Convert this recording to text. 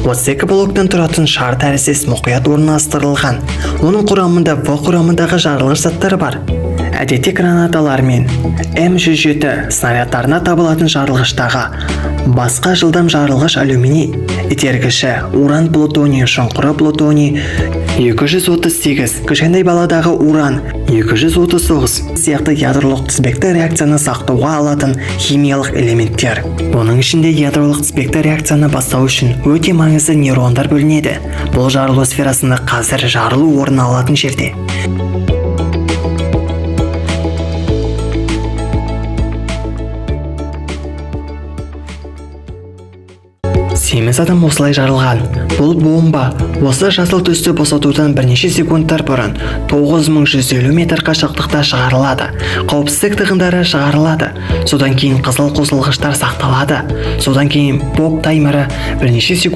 32 блоктан тұратын шар тәріздес мұқият орналастырылған. Оның құрамында В құрамындағы жарылғыш заттар бар. Әдетте гранаталар мен М107 снарядтарына табылатын жарылғыштағы басқа жылдам жарылғыш алюминий итергіші, уран плутоний шұңқыры, плутоний 238, кішкентай баладағы уран 239 сияқты ядролық тізбекті реакцияны сақтауға алатын химиялық элементтер. Оның ішінде ядролық тізбекті реакцияны бастау үшін өте маңызды нейрондар бөлінеді. Бұл жарылу сферасында қазір жарылу орын алатын жерде. Семіз адам осылай жарылған. Бұл бомба осы жасыл түсті босатудан бірнеше секундтар бұрын 9150 метр қашықтықта шығарылады. Қауіпсіздік тығындары шығарылады. Содан кейін қызыл қосылғыштар сақталады. Содан кейін поп таймері бірнеше секунд